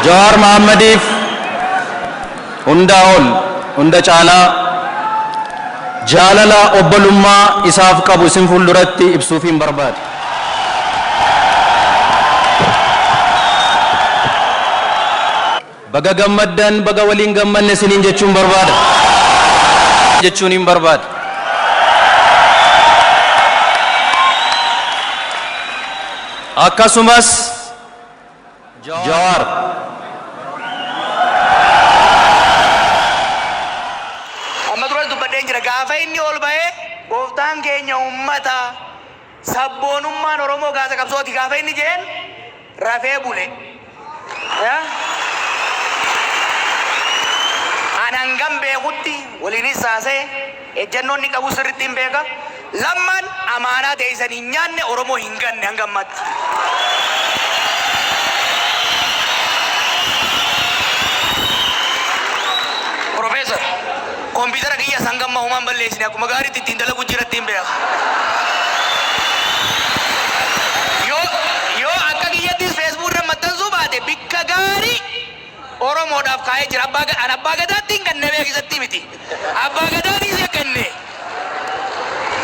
Jawaar Mahaammadiif hundaa ol hunda caalaa jaalala obbolummaa isaaf qabu isin fuulduratti ibsuufiin barbaada. Baga gammaddan, baga waliin gammanne isiniin jechuun barbaada. Jechuun hin barbaada. Akkasumas Jawaar. Amma duras dubbadheen jira. Gaafa inni ol ba'ee gooftaan keenya uummata sabboonummaan Oromoo gaasa qabsooti gaafa inni jeen rafee bule. Yaa? An hangam beekutti waliinis haasa'e ejjennoo inni qabu sirriitti hin beeka. Lammaan amaanaa teessan hin nyaanne, Oromoo hin ganne hanga ammaatti. Profeesar, kompiitara kiyyas hanga ammaa homaa hin balleessine, akkuma gaariitti ittiin dalagu jira, ittiin beeka. Yoo akka kiyyattis Facebook irra maxxansuu baate bikka gaarii Oromoodhaaf kaa'ee jira. An abbaa gadaatti hin ganne beekisatti miti. Abbaa gadaatis hin ganne.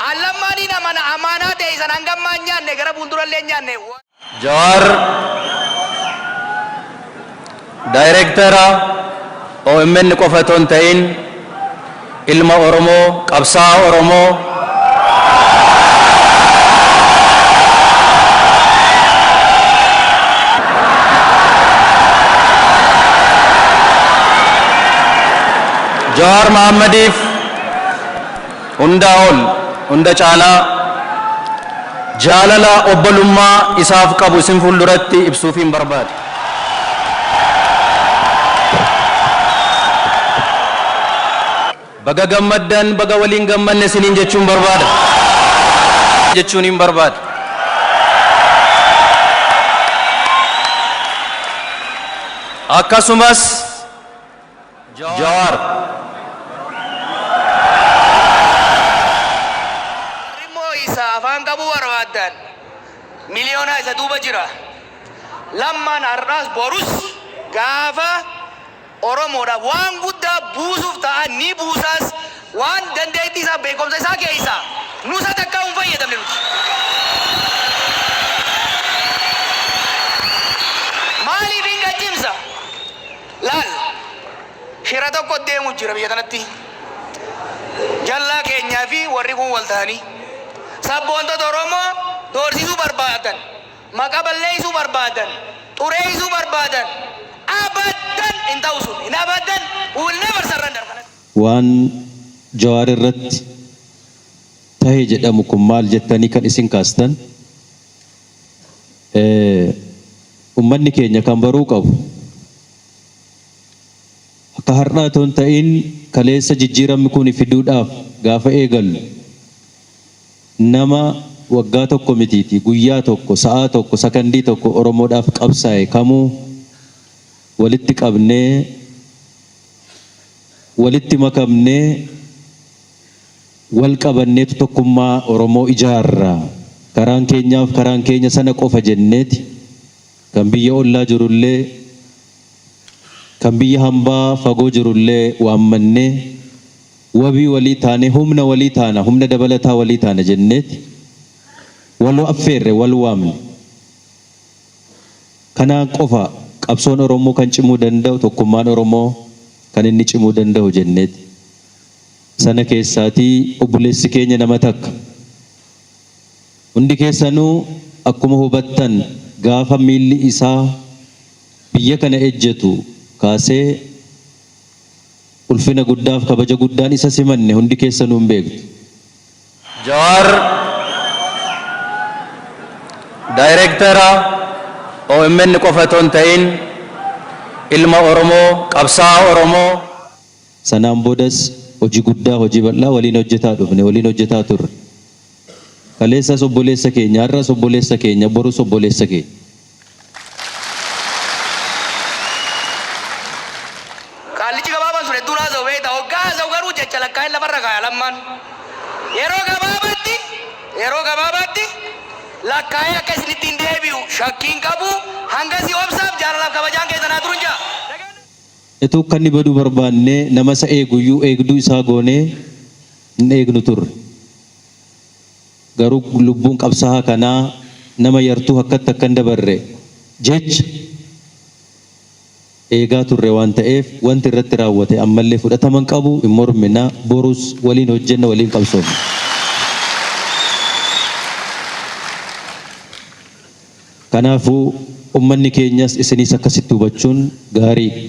An Lammaaniin amana, amaanaa teessan hanga ammaa hin nyaanne, gara fuuldurallee hin nyaanne. Jawaar daayireektara OMN qofa otoo hin ta'in ilma Oromoo, qabsaa'aa Oromoo, Jawaar Mahaammadiif hundaa ol hunda caalaa jaalala obbolummaa isaaf qabu isin fuulduratti ibsuufiin barbaada. Baga gammaddan, baga waliin gammanne isiniin jechuun barbaada. Jechuun hin barbaada. Akkasumas Jawaar. Warri immoo isa afaan qabuu barbaaddan miliyoonaa isa duuba jira. Lammaan har'aas borus gaafa Oromoodhaaf waan guddaa buusuuf ta'a, ni buusaas. Waan dandeettii isaa, beekumsa isaa keessaa nusa takkaa hin fayyadamne nuti. Maaliif hin qaccimsa? Laal, shira tokko deemu jira biyya kanatti. Jallaa keenyaa fi warri kun wal ta'anii sabboontota Oromoo doorsisuu barbaadan, maqa balleessuu barbaadan, xureessuu barbaadan. Abadan hin ta'u sun. Hin abadan. We will never surrender kanatti. Waan Jawaar irratti tahe jedhamu kun maal jettanii kan isin kaastan, ummanni keenya kan baruu qabu, akka har'aa otoo hin ta'in kaleessa jijjiiramni kun fiduudhaaf gaafa eegallu nama waggaa tokko mitiiti, guyyaa tokko, sa'aa tokko, sakandii tokko Oromoodhaaf qabsaa'e kamuu walitti qabnee, walitti makamnee, wal qabanneetu tokkummaa Oromoo ijaarra. Karaan keenyaaf karaan keenya sana qofa jenneeti kan biyya ollaa jirullee, kan biyya hambaa fagoo jirullee waammannee, wabii walii taanee, humna walii taana, humna dabalataa walii taana jenneeti wal affeerre, wal waamne. Kanaan qofa qabsoon Oromoo kan cimuu danda'u, tokkummaan Oromoo kan inni cimuu danda'u jenneeti. Sana keessaatii obboleessi keenya nama takka. Hundi keessanuu akkuma hubattan gaafa miilli isaa biyya kana ejjetu kaasee ulfina guddaaf kabaja guddaan isa simanne, hundi keessanuu hin beektu. Jawaar daayireektara OMN qofa otoo hin ta'in ilma Oromoo, qabsaa'aa Oromoo, Sanaan boodas hojii guddaa, hojii bal'aa waliin hojjetaa dhufne, waliin hojjetaa turre. Kaleessas obboleessa keenya, har'as obboleessa keenya, borus obboleessa keenya. Qaallichi gabaabaan sun hedduun haasa'u beekta. Hoggaa haasa'u garuu jecha lakkaa'ee lafarra kaaya Lammaan. Yeroo gabaabaatti lakkaa'ee akka isin ittiin deebi'u shakkiin qabu. Hangasii obsaaf jaalalaaf kabajaan keessan haa turun jaa. Utuu akka inni baduu barbaannee nama isa eeguyyuu eegduu isaa goonee hin eegnu turre. Garuu lubbuun qabsaa'aa kanaa nama yartuu akkatti akka hin dabarre jecha eegaa turre waan ta'eef, wanti irratti raawwate ammallee fudhatama hin qabu, hin mormina, borus waliin hojjenna, waliin qabsoofna. Kanaafuu ummanni keenyas isinis akkasitti hubachuun gaariidha.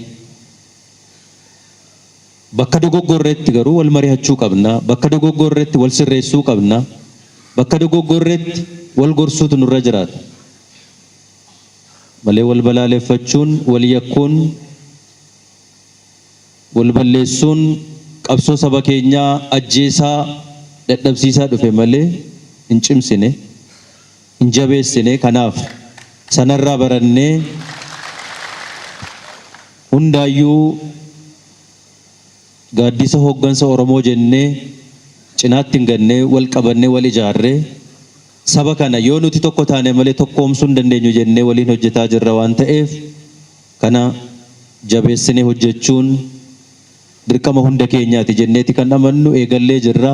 Bakka dogoggorretti garuu wal marihachuu qabna, bakka dogoggorretti wal sirreessuu qabna, bakka dogoggorretti wal gorsuutu nurra jiraata. Malee wal balaaleffachuun, wal yakkuun, wal balleessuun qabsoo saba keenyaa ajjeesaa, dadhabsiisaa dhufe malee hin cimsine, hin jabeessine. Kanaaf sanarraa barannee hundaayyuu gaaddisa hooggansa Oromoo jennee cinaatti hin gannee, wal qabannee, wal ijaarree, saba kana yoo nuti tokko taane malee tokkoomsuu hin dandeenyu jennee waliin hojjetaa jirra waan ta'eef, kana jabeessinee hojjechuun dirqama hunda keenyaati jenneeti kan amannu. Eegallee jirra.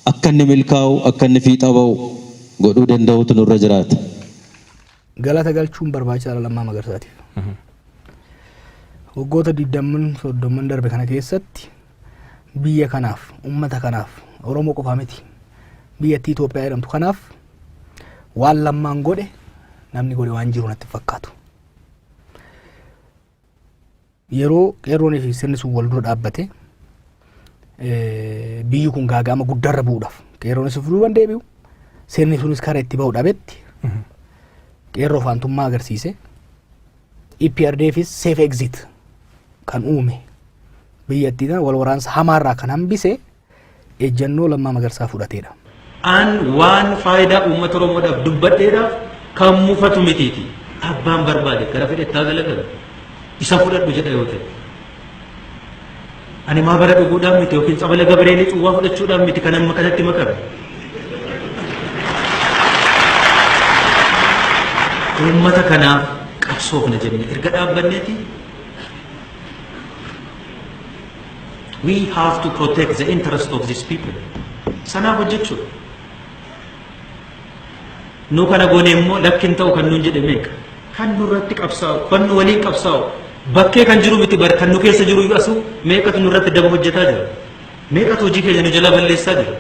Akka inni milkaa'u, akka inni fiixa ba'u godhuu danda'uutu nurra jiraata. Galata galchuun barbaachisaadha Lammaa Magarsaatiif. Waggoota 20, 30n darbe kana keessatti biyya kanaaf, uummata kanaaf, Oromoo qofaa miti, biyyattii Itoophiyaa jedhamtu kanaaf waan Lammaan godhe namni godhe waan jiru natti hin fakkaatu. Yeroo qeerroonii fi sirni sun wal dura dhaabbate, biyyi kun gaaga'ama guddaarra bu'uudhaaf qeerroonis of duuban deebi'u, sirni sunis karaa itti ba'u dhabetti, qeerroo faantummaa agarsiise, EPRDFis safe exit kan uume, biyyattii tana wal waraansa hamaarraa kan hambise ejjannoo Lammaa Magarsaa fudhateedha. An waan faayidaa uummata Oromoodhaaf dubbadheedhaaf kan mufatu mitiiti. Abbaan barbaade gara fedhetti haa galagalu. Isa fudhadhu jedha yoo ta'e. Ani maa bara dhuguudhaan miti yookiin tsabala Gabireelii cuwwaa fudhachuudhaan miti kan amma kanatti makame. Uummata kanaaf qabsoofna jennee erga dhaabbanneeti, we have to protect the interest of these people. Sanaaf hojjechuudha. Nu kana goone immoo lakki hin ta'u kan nuun jedhe meeqa? Kan nurratti qabsaa'u, kan nu waliin qabsaa'u, bakkee kan jiru miti bar, kan nu keessa jiru iyyuu asuu meeqatu nurratti daba hojjetaa jira? Meeqatu hojii keenya nu jalaa balleessaa jira?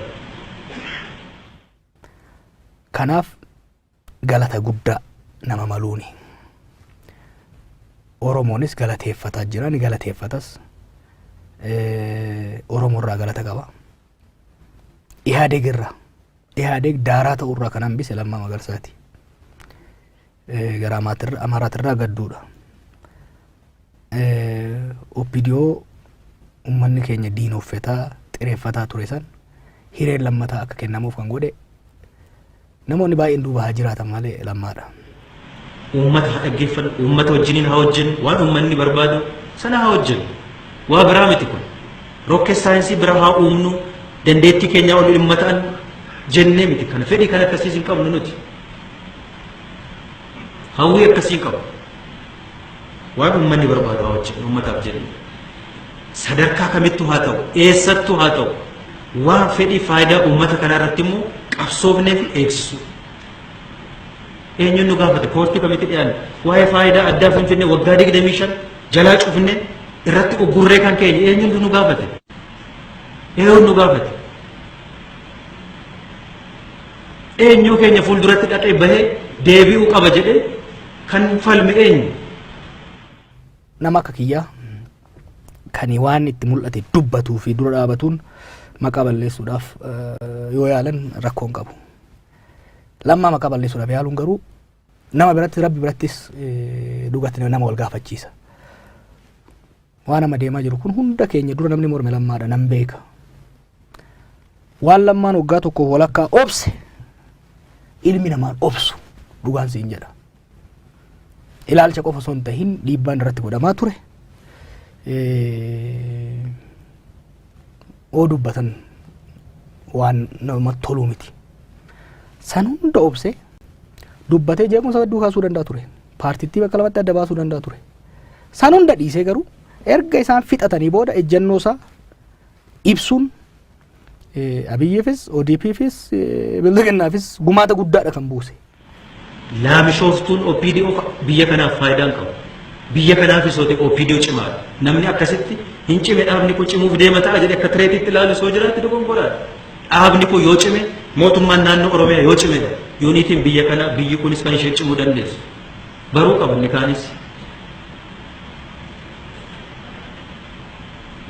Kanaaf galata guddaa nama maluuni. Oromoonis galateeffataa jira, ni galateeffatas. Oromoo irraa galata qaba. Ihaadeg irraa, Ihaadeg daaraa ta'uu irraa kan hambise Lammaa Magarsaati. Gara Amaaraatirraa gadduudha. OPDO uummanni keenya diinoffetaa xireeffataa ture san hireen lammataa akka kennamuuf kan godhe, namoonni baay'een duuba haa jiraatan malee, Lammaadha. Uummata haa dhaggeeffannu, uummata wajjiniin haa hojjennu, waan uummanni barbaadu sana haa hojjennu. Waa biraa miti kun. Rocket science biraa haa uumnu, dandeettii keenyaa ol dhimma ta'an jennee miti kana. Fedhii kan akkasiis hin qabnu nuti. Hawwii akkasii hin qabu. Waan uummanni barbaadu haa hojjennu, uummataaf jennee. Sadarkaa kamittuu haa ta'u, eessattuu haa ta'u, waan fedhii faayidaa uummata kanaa irratti immoo qabsoofnee fi eegsisuu. Eenyuun nu gaafate? Koortii kamitti dhiyaanne? Waa'ee faayidaa addaa Finfinnee waggaa 25 jalaa cufne irratti uggurree kan keenya eenyuun nu gaafate? Eenyuun nu gaafate? Eenyuu keenya fuulduratti dhaqee bahee deebi'uu qaba jedhee kan falme eenyu? Nama akka kiyyaa kan waan itti mul'ate dubbatuu fi dura dhaabatuun maqaa balleessuudhaaf yoo yaalan rakkoon qabu. Lammaa maqaa balleessuudhaaf yaaluun garuu nama biratti, Rabbi birattis dhugatti nama wal gaafachiisa. Waan amma deemaa jiru kun hunda keenya dura namni morme Lammaadha, nan beeka. Waan Lammaan waggaa tokkoof walakkaa obse ilmi namaan obsu, dhugaan siin jedha. Ilaalcha qofa osoo hin tahin dhiibbaan irratti godhamaa ture. Oo dubbatan waan namatti toluu miti. San hunda obsee dubbatee jeequmsa hedduu kaasuu danda'a ture. Paartittii bakka lamatti adda baasuu danda'a ture. San hunda dhiisee garuu Erga isaan fixatanii booda ejjennoo isaa ibsuun Abiyyiifis, ODP'fis, Bilxiginnaafis gumaata guddaadha kan buuse. Laamishooftuun OPDO biyya kanaaf faayidaa hin qabu. Biyya kanaafis yoo ta'e OPDO cimaadha. Namni akkasitti hin cime, dhaabni kun cimuuf deema ta'a jedhee akka threatiitti ilaalu soo jiraatti dogongoraadha. Dhaabni kun yoo cime, mootummaan naannoo Oromiyaa yoo cimedha. Unityn biyya kanaa, biyyi kunis kan ishee cimuu dandeessu. Baruu qabu inni kaanis.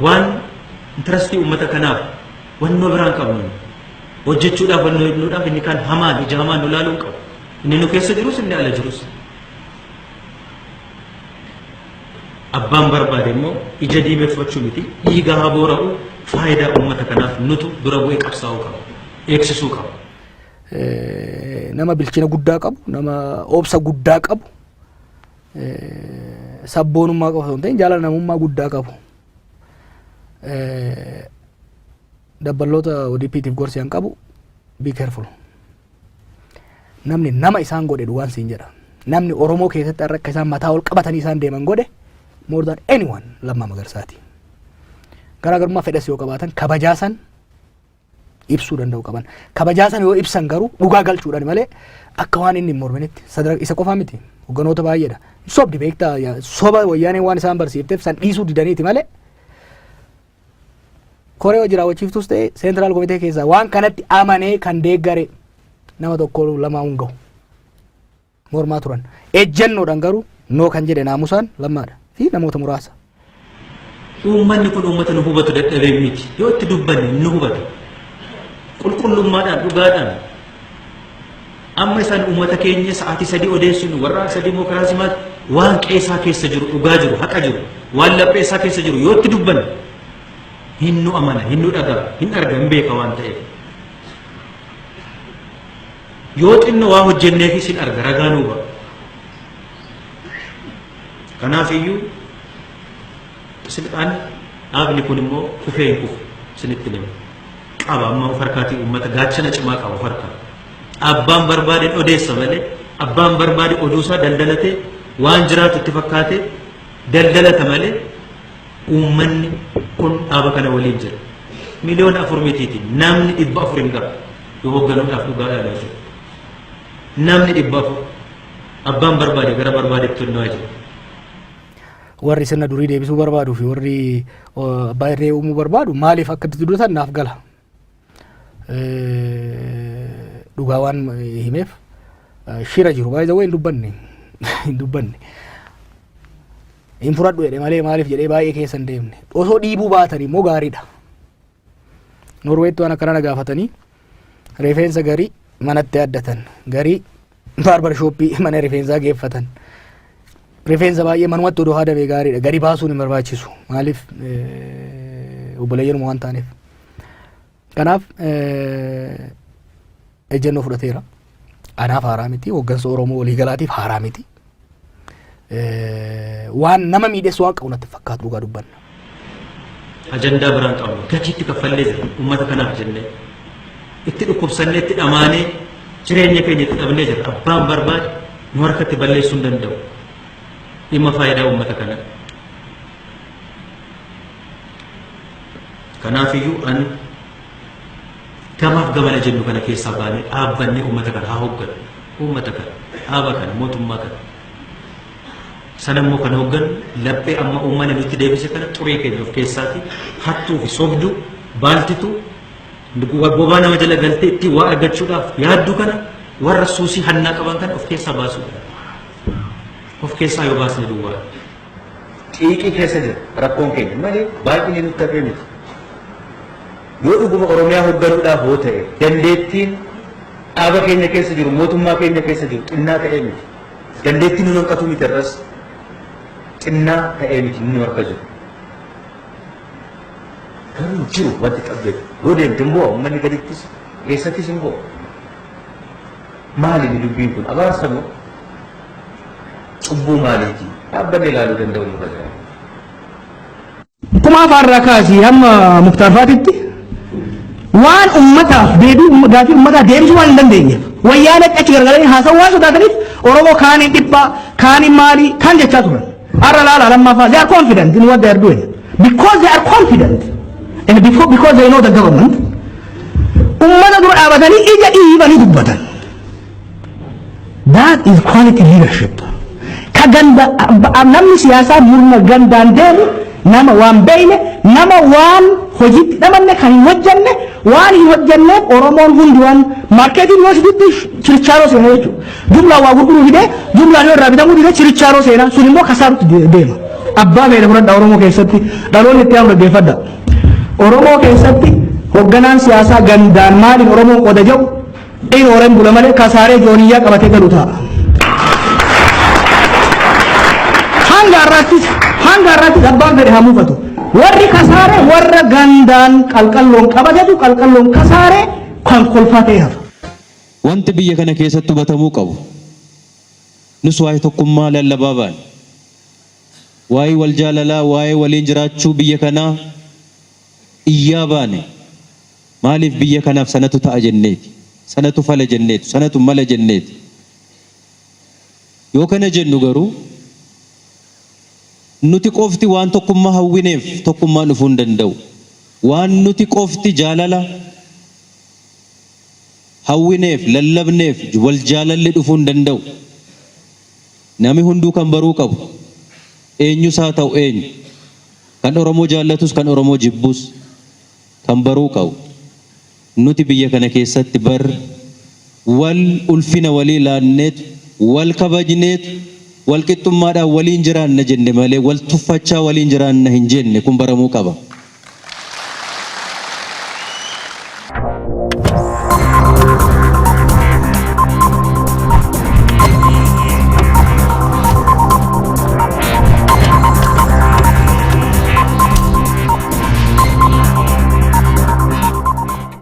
Waan interestii uummata kanaaf wannoo biraan qabnu hojjechuudhaaf, wannoo hidhuudhaaf, inni kaan hamaan ija hamaan nu ilaaluu hin qabu. Inni nu keessa jirus, inni ala jirus. Abbaan barbaade immoo ija diimeffachuu miti, dhiiga haa boora'u, faayidaa uummata kanaaf nutu dura bu'ee qabsaa'uu qaba. Eegsisuu qaba. Nama bilchina guddaa qabu, nama obsa guddaa qabu, sabboonummaa qofa osoo hin ta'in jaalala namummaa guddaa qabu. Dabballoota ODP'tiif gorsi an qabu, be careful. Namni nama isaan godhe, dhugaan siin jedha. Namni Oromoo keessatti har'a akka isaan mataa ol qabatanii isaan deeman godhe more than anyone Lammaa Magarsaati. Garaagarummaa fedhas yoo qabaatan kabajaa san ibsuu danda'u qaban. Kabajaa san yoo ibsan garuu dhugaa galchuudhaan malee akka waan inni hin morminitti sadarkaa isa qofaa miti, hogganoota baay'eedha. Sobdi beektaa, soba wayyaaneen waan isaan barsiifteef san dhiisuu didaniiti malee koree hojii raawwachiiftus ta'e central committee keessaa waan kanatti amanee kan deeggare nama tokko lamaa hin gahu. Mormaa turan. Ejjennoodhaan garuu no kan jedhe naamusaan Lammaadha fi namoota muraasa. Uummanni kun uummata nu hubatu dadhabee miti. Yoo itti dubbanne nu hubata. Qulqullummaadhaan, dhugaadhaan. Amma isaan uummata keenya sa'aatii 3 odeessuun warraaqsa dimookiraasii maal, waan qeesaa keessa jiru, dhugaa jiru, haqa jiru, waan laphee isaa keessa jiru yoo itti dubbanne hin nu amana, hin nu dhagaa, hin arga, hin beeka waan ta'eef. Yoo xinno waa hojjenneefis hin arga, ragaa nuu ba'a. Kanaaf iyyuu silxaan dhaabni kun immoo kufee hin kufu, isinitti hima. Qaba amma of harkaatii, uummata gaachana cimaa qaba of harkaa. Abbaan barbaade odeessa malee, abbaan barbaade oduusaa daldalatee waan jiraatu itti fakkaatee daldalata malee, uummanni kun dhaaba kana waliin jira. 4 miliyoona mitiiti, namni 400 hin qabu yoo hoogganuudhaaf dhugaadhaan jechuudha. Namni 400 abbaan barbaade gara barbaadetti honnaa jira. Warri sirna durii deebisuu barbaaduu fi warri abbaa irree uumuu barbaadu maaliif akka itti dudutan naaf gala. Dhugaa waan himeef shira jiru baay'ee hin dubbanne, hin dubbanne. Hin fudhadhu jedhe malee maaliif jedhee baay'ee keessa hin deemne. Osoo dhiibuu baatan immoo gaariidha. Norweetti waan akkana na gaafatanii, rifeensa garii manatti addatan, garii barber shopii mana rifeensaa geeffatan. Rifeensa baay'ee manumatti odoo haadamee gaariidha. Gadi baasuun hin barbaachisu. Maaliif, obboleeyyanuma waan taaneef. Kanaaf ejjennoo fudhateera. Anaaf haaraa miti. Hooggansa Oromoo waliigalaatiif haaraa miti. Waan nama miidhessu waan qabu natti fakkaatu, dhugaa dubbanna. Ajandaa biraan qabnu, gatiitti kaffallee jira uummata kanaaf jennee, itti dhukkubsannee, itti dhamaanee, jireenya keenya itti dhabnee jira. Abbaan barbaade nu harkatti balleessuu hin danda'u dhimma faayidaa uummata kanaa. Kanaafiyyuu ani gamaaf gamana jennu kana keessaa baanee dhaabbannee uummata kana haa hoogganu. Uummata kana, dhaaba kana, mootummaa kana. Sana immoo kan hooggannu laphee amma uummanni nutti deebise kana, xurii keenya of keessaati, hattuu fi sobduu, baaltituu, bobaa nama jala galtee ittiin waa argachuudhaaf yaadduu kana, warra suusii hannaa qaban kana of keessaa baasuudha. Of keessaa yoo baasne duwwaa. Xiiqii keessa jira rakkoon keenya malee baay'inni nutti hafee miti. Yoo dhuguma Oromiyaa hoogganuudhaaf yoo ta'e, dandeettiin dhaaba keenya keessa jiru, mootummaa keenya keessa jiru xinnaa ta'ee miti. Dandeettiin nu hanqatu miti, irras xinnaa ta'ee miti inni harka jiru. Garuu jiru wanti qabdeetu. Yoo deemte immoo uummanni gadittis keessattis hin bo'u. Maali inni dubbiin kun, abaarsa moo cubbuu maaliiti? Dhaabbanni ilaaluu danda'u nurra jira. Kumaa faarraa kaasii hamma Muktaar Faatitti waan ummataaf deebii, gaafii ummataa deebisuu waan hin dandeenyeef, wayyaanatti achi gargalanii haasa'uu waan sodaataniif, Oromoo kaaniin dhiphaa, kaaniin maalii kaan jechaa turan. Har'a laala, lammaffaa, they are confident in what they are doing. Because they are confident and because they know the government, ummata dura dhaabatanii ija dhiibanii dubbatan. That is quality leadership. Ka ganda, namni siyaasaa murna gandaan deemu, nama waan beeyne, nama waan hojiitti dhamanne, kan hin hojjanne, waan hin hojjanneef Oromoon hundi waan marketiin yoo sitti chirichaaroo seena jechuudha. Jumlaa waa gurguruu fidee, jumlaan yoo irraa bitamuu dide, chirichaaroo seena, sun immoo kasaarutti deema. Abbaa feene fudhadha, Oromoo keessatti dhaloonni itti aanu dhaggeeffadha. Oromoo keessatti hoogganaan siyaasaa gandaan maaliin Oromoon qooda jedhu inni horeen bula malee kasaaree jooniyyaa qabatee galu ta'a. Hanga har'aattis abbaan fedhe haa muufatu. Warri kasaare warra gandaan qalqalloon qabatetu qalqalloon kasaare kan kolfaa ta'e hafa. Wanti biyya kana keessatti hubatamuu qabu, nus waa'ee tokkummaa lallabaa baane, waa'ee wal jaalalaa, waa'ee waliin jiraachuu biyya kanaa iyyaa baane. Maaliif? Biyya kanaaf sanatu ta'a jenneeti, sanatu fala jenneeti, sanatu mala jenneeti. Yoo kana jennu garuu, nuti qofti waan tokkummaa hawwineef tokkummaan dhufuu hin danda'u. Waan nuti qofti jaalala hawwineef, lallabneef, wal jaalalli dhufuu hin danda'u. Namni hunduu kan baruu qabu, eenyus haa ta'u eenyu, kan Oromoo jaallatus kan Oromoo jibbus kan baruu qabu, nuti biyya kana keessatti bar wal ulfina walii laanneetu, wal kabajneetu, wal qixxummaadhaan waliin jiraanna jenne malee wal tuffachaa waliin jiraanna hin jenne. Kun baramuu qaba.